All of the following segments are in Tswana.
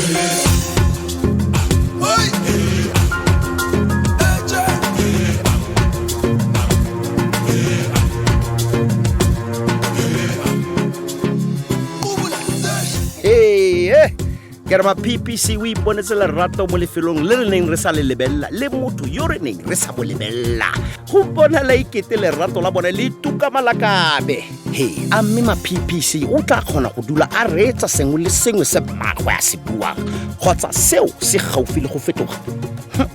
Ee, ke re ma ppc o iponetse lerato mo lefelong le re neng re sa le lebelela le motho yo re neng re sa mo lebelela go bonala ikete lerato la bone le tuka malakabe he a mme ma ppc o tla kgona go dula a reetsa sengwe le sengwe se mmagwe a se buang kgotsa seo se gaufi le go fetoga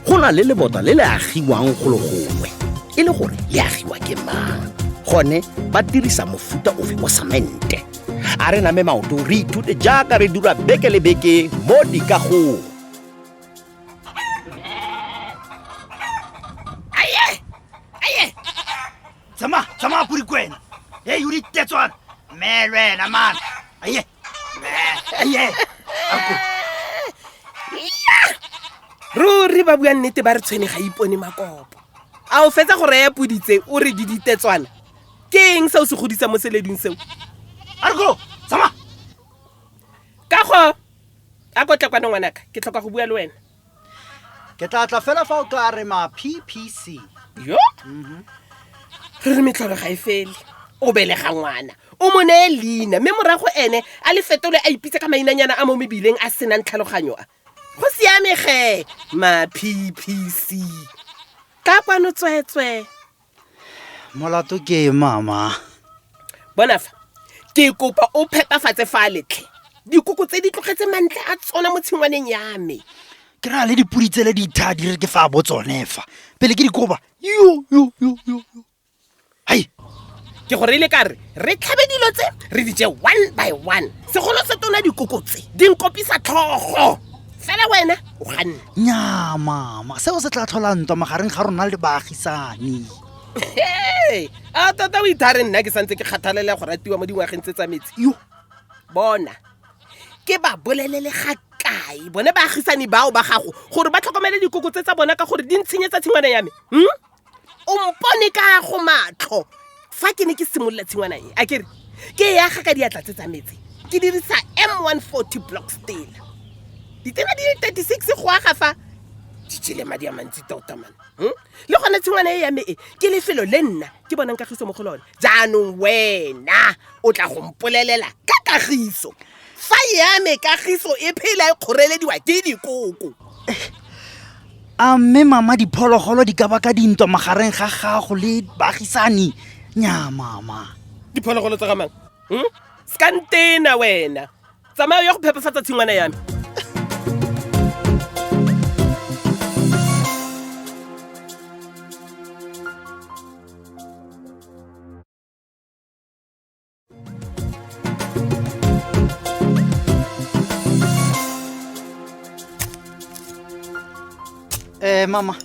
go na le lebota le le agiwang golo gongwe e le gore le agiwa ke mang gone ba dirisa mofuta ofe wa samente a re name maoto re ithute jaaka re dira beke le beke mo dikagong aye aye tsamaya tsamaya podi kwena e o ditetswana mme le wena mana aye aye ako Ruri ba bua nnete ba re tshwene ga ipone makopo. A o fetsa go raya podi tse o re di ditetswana? Ke eng se o se godisa mo seledung seo? Arko, tsamaya. Kago, a ko tle kwano ngwanaka, ke tlhoka go bua le wena. Ke tla tla fela fa o ka re ma PPC. Yo? Re re metlholo ga e fele. O belega ngwana, o mo neye leina, mme morago ene a le fetole a ipitse ka mainanyana a mo mebileng a senang tlhaloganyo a. Go siame ge, ma PPC. Ka kwano tsweetswee. Molato ke eng mama? Bona fa, ke kopa o phepafatse fa letlhe. Dikoko tse di tlogetse mantle a tsona mo tshingwaneng ya me. Ke raya le dipodi tsele di ithaa di re ke fa bo tsone fa. Pele ke di koba. Yo yo yo yo. Hai. Ke go reile ka re re tlhabe dilo tse re di je one by one. Segolo se tona dikoko tse di nkopisa tlhogo. Fela wena o ganne. Nya mama, seo se tla tlhola ntwa magareng ga rona le baagisani. Hey, a tota o ithare nna ke santse ke kgathalela go ratiwa mo dingwageng tse tsa metsi. Yo. Bona, ke ba bolelele ga kae bone baagisani bao ba gago gore ba tlhokomele dikoko tse tsa bona ka gore di ntshenyetsa tshingwana ya me. O mpone ka go matlho fa ke ne ke simolola tshingwana e a kere ke e aga ka diatla tse tsa metse ke dirisa M140 block steel ditena di le 36 go aga fa di jele madi a mantsi tota man Le gone tshingwana e ya me e ke lefelo le nna ke bonang kagiso mo go lone jaanong wena o tla go mpolelela ka kagiso fa ya me kagiso e phela e kgorelediwa ke dikoko. A mme mama diphologolo di ka baka dintwa magareng ga gago le baagisani? Nya mama. Diphologolo tsa ga mang? Se ka ntena wena. Tsamaya o ye go phepafatsa tshingwana ya me. Eh mama,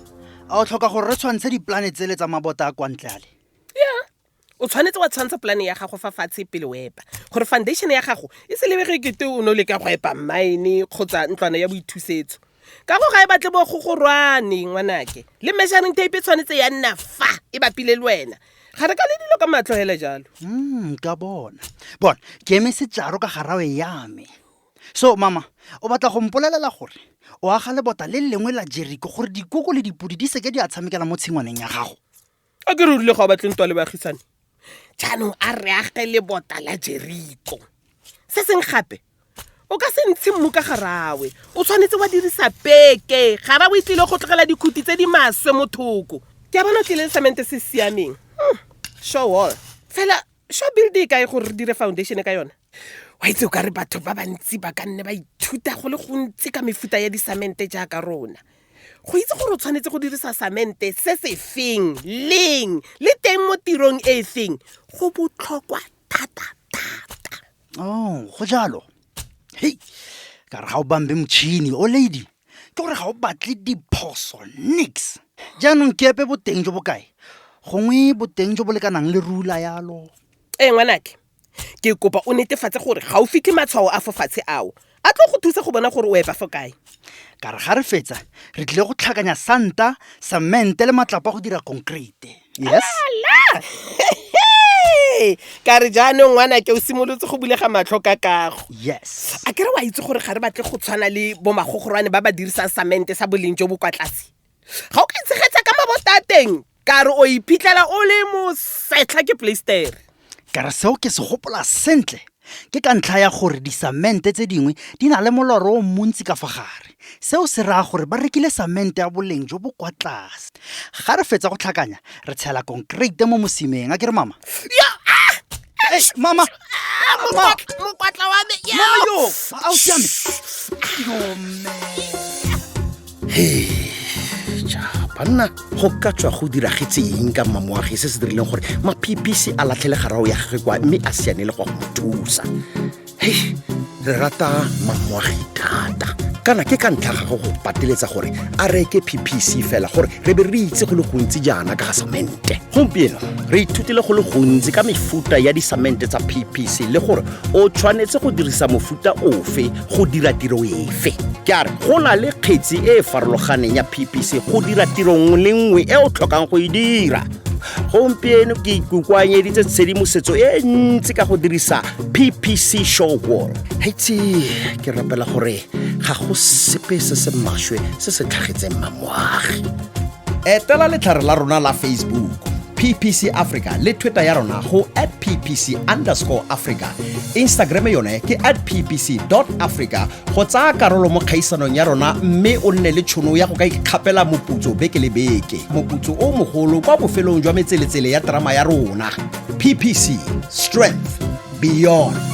a o tlhoka gore re tshwantshe diplane tsele tsa mabota a kwa ntle ale? Ya, o tshwanetse wa tshwantsha polane ya gago fa fatshe pele o epa gore foundation ya gago e se lebege kete o ne o leka go epa mine kgotsa ntlwana ya boithusetso. Ka go ga e batle bo gogorwane ngwanake, le measuring tape e tshwanetse ya nna fa e bapile le wena. Ga re ka le dilo ka matlho hela jalo. Ka bona. Bona, ke eme sejaro ka garawe ya me. So mama, o batla go mpolelela gore o aga lebota le lengwe la Jeriko gore dikoko le dipodi di seke di a tshamekela mo tshingwaneng ya gago? A ke re o rile ga o batle ntwa le baagisane. Jaanong a re age lebota la Jeriko. Se seng gape, o ka se ntshe mmu ka garawe. O tshwanetse wa dirisa peke. Garawe e tlile go tlogela dikhuti tse di maswe mo thoko. Ke a bona o tlile le samente se se siameng. Sure wall. Fela sure build e kae gore re dire foundation ka yone? Wa itse o ka re batho ba bantsi ba ka nne ba ithuta go le gontsi ka mefuta ya disamente jaaka rona. Go itse gore o tshwanetse go dirisa samente se se feng, leng, le teng mo tirong e e feng go botlhokwa thata thata. Oh, go jalo. Hei, ka re ga o bambe motšhini, o lady. Ke gore ga o batle diphoso nix. Jaanong ke epe boteng jo bokae? Gongwe boteng jo bo lekanang le rula yalo. Ee, ngwanake, ke kopa o netefatse gore ga o fitlhe matshwao a fo fatshe ao. A tlo go thusa go bona gore o epa fo kae. Ka re ga re fetsa, re tlile go tlhakanya santa, samente le matlapa go dira concrete. Yes? Ala! Ka re jaanong ngwana ke o simolotse go bulega matlho ka kago. Yes. A kere wa itse gore ga re batle go tshwana le bomagogorwane ba ba dirisang samente sa boleng jo bo kwa tlase. Ga o ka itshegetsa ka mabota a teng, ka re o iphitlhela o le mosetlha ke playstere. Ka re seo ke se gopola sentle. Ke ka ntlha ya gore disamente tse dingwe di na le molora o montsi ka fa gare. Seo se raya gore ba rekile samente ya boleng jo bo kwa tlase. Ga re fetsa go tlhakanya, re tshela konkreite mo mosimeng, a ke re mama? Yo, ah! Eish, mama! Ah, mokwatla wa me, yo! Mama yo! A o siame? Yo, mme. Ja, banna go ka tswa go diragetse eng ka mmamoagi se se dirileng gore ma-ppc a latlhele garao ya gagwe kwa mme a siane le go ya go mo thusa? Hei, re rata mamoagi thata. Kana ke ka ntlha ga go pateletsa gore a reke PPC fela gore re be re itse go le gontsi jaana ka ga samente. Gompieno re ithutile go le gontsi ka mefuta ya disamente tsa PPC le gore o tshwanetse go dirisa mofuta ofe go dira tiro efe. Ke a re go na le kgetsi e e farologaneng ya PPC go dira tiro nngwe le nngwe e o tlhokang go e dira. Gompieno ke ikokoanyeditse tshedimosetso e ntsi ka go dirisa PPC Show Wall. Heitse, ke rapela gore ga go sepe se se maswe se se tlhagetseng mamoagi. Etela letlhare la rona la Facebook PPC Africa le Twitter ya rona go at PPC underscore Africa. Instagram yone ke at PPC dot Africa go tsaya karolo mo kgaisanong ya rona mme o nne le tšhono ya go ka ikgapela moputso beke le beke. Moputso o mogolo kwa bofelong jwa metseletsele ya terama ya rona. PPC, Strength Beyond.